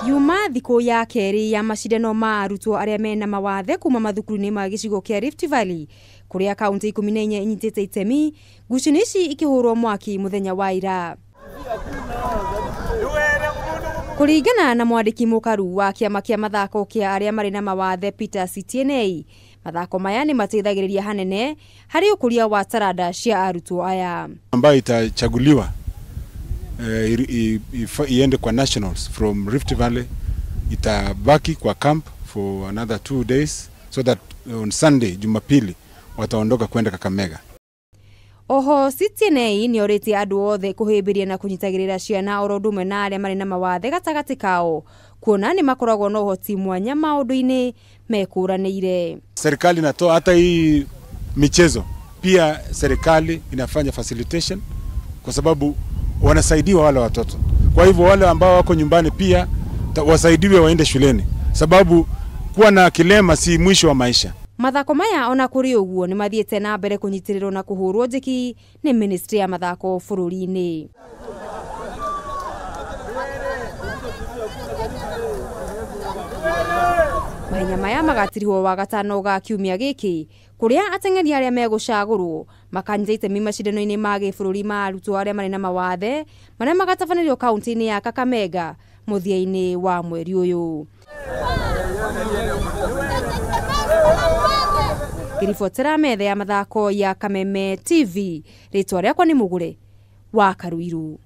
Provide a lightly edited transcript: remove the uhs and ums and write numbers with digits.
Yuma thikũ ya kerĩ ya macindano ma arutwo arĩa mena mawathe kuma mathukuru-inĩ ma gĩcigo kĩa Rift Valley kũrĩa kaunti 14 inyitĩte itemi, ngucanio ici ikĩhũrwo mwaki mũthenya wa ira. Kũringana na mwandĩki mũkaru wa kĩama kĩa mathako kĩa arĩa marĩ na mawathe Peter Sitienei, mathako maya nĩ mateithagĩrĩria hanene harĩ ũkũria wa taranda cia arutwo aya. Ambayo itachaguliwa iende kwa nationals from Rift Valley, itabaki kwa camp for another 2 days so that on Sunday, Jumapili, wataondoka kwenda Kakamega. Oho Sitienei nĩ orĩtie andũ othe kũhĩmbĩria na kũnyitagĩrĩra ciana oro ũndũ ũmwe na arĩa marĩ na mawathe gatagatĩ kao, kuona nĩ makoragwo na ũhoti mwanya maũndũ-inĩ mekũranĩire. Serikali inatoa hata hii michezo, pia serikali inafanya facilitation kwa sababu wanasaidiwa wale watoto. Kwa hivyo wale ambao wako nyumbani pia wasaidiwe waende shuleni, sababu kuwa na kilema si mwisho wa maisha. Mathako maya ona kũrĩ ũguo nĩ mathiĩte na mbere kũnyitĩrĩrwo na kũhũrwo njeki nĩ ministry ya mathako bũrũri-inĩ. Mahenya maya magatirihwo wa gatano ga kiumia gĩkĩ kũrĩa ateng'eri arĩa megũcagũrwo makanyita itemi macindano-inĩ ma gĩbũrũri ma arutwo arĩa marĩ na mawathe marĩa magatabanĩrio kaunti-inĩ ya Kakamega mũthia-inĩ wa mweri ũyũ. Ngĩribotera metha ya mathako ya Kameme TV, rĩtwa rĩakwa nĩ Mũgũre wa Karuiru.